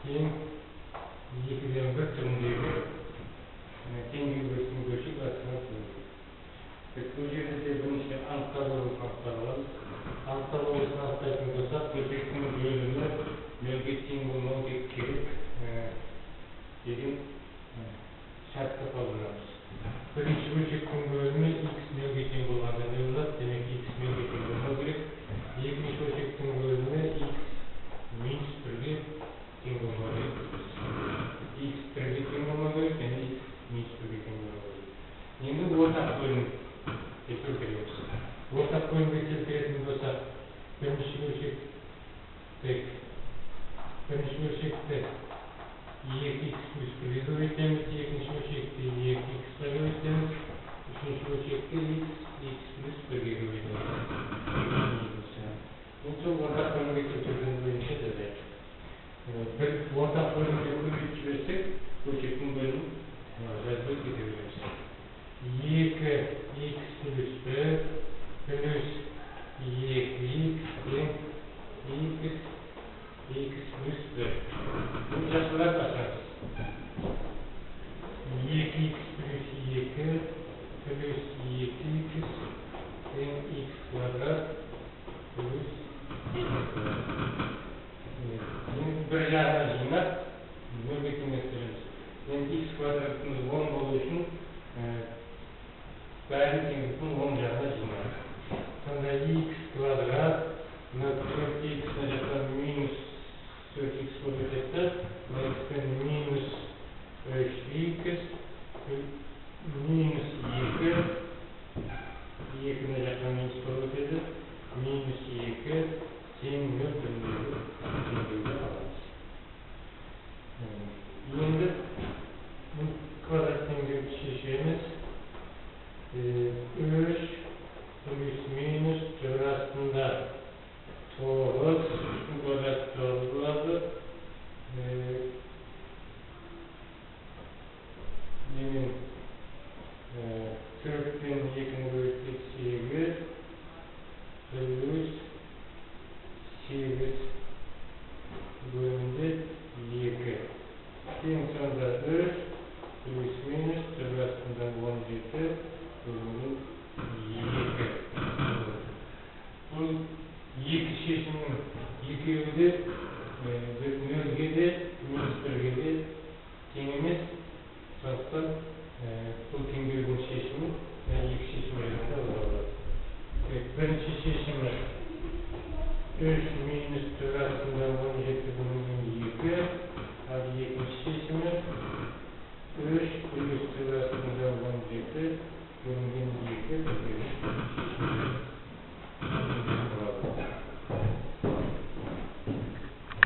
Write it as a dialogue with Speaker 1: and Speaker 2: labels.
Speaker 1: Тең 2-ден 1 түріндегі теңдеу бөлшек бөлшек астына теңдеу. Бұл жерде де бірінші анықтау облысын анықтап аламыз. Анықтау облысын анықтайтын болсақ, бөлшектің бөлімі нөлге тең болмау керек деген шартты қолданамыз. Бірінші бөлшектің бөлімі x нөлге тең болғанда нөл болады, демек x нөлге тең болмау керек. Екінші бөлшектің бөлімі x минус 1-ге тең болмау керек. X 1-ге тең болмау керек және x минус 1-ге тең болмау керек. Енді ортақ бөлім келтіреміз. Ортақ бөлімге келтіретін болсақ, бірінші бөлшекті 2х плюс 1-ге көбейтеміз, екінші бөлшекті 2х-ға көбейтеміз, үшінші бөлшекті x плюс 1-ге көбейтеміз. Енді сол ортақ бөлімге келтірген бойынша жазайық. Бір ортақ бөлімге көбейтіп жіберсек, бөлшектің бөлімін жазбай кете береміз. 2х плюс 1 плюс 2х тең x плюс 1. Bunu жақсылап ашамыз. 2х плюс 2 плюс 2х тең x квадрат плюс x квадрат. Енді бір жағына жинап, нөлге теңестіреміз. Енді x квадратымыз 10 болу үшін бәрін теңдіктің оң жағына жинаймыз. Сонда x квадрат, мына 4x мына жақта минус 4x болып кетеді, мына x-тен минус 3x минус 2, 2 мына жақта минус болып кетеді, минус 2 тең 0 түріндегі теңдеуді аламыз. Енді квадрат теңдеуді шешеміз. 3 плюс минус түбір астында 9, 3-дің квадраты 9 болады. Немен 4-тен 2-ні бөлсек 8 плюс 8 бөлімінде 2. Тең сонда 3 плюс минус түбір астында 17 бөлінген 2. Бұл екі шешімнің екеуі де нөлге де минус 1-ге де тең емес. Сондықтан бұл теңдеудің шешімі екі шешім ретінде алуға болады. Бірінші шешімі 3 минус түбір астында 17 бөлінген 2, ал екінші шешімі 3 плюс түбір астында 17 бөлінген 2 шешімі.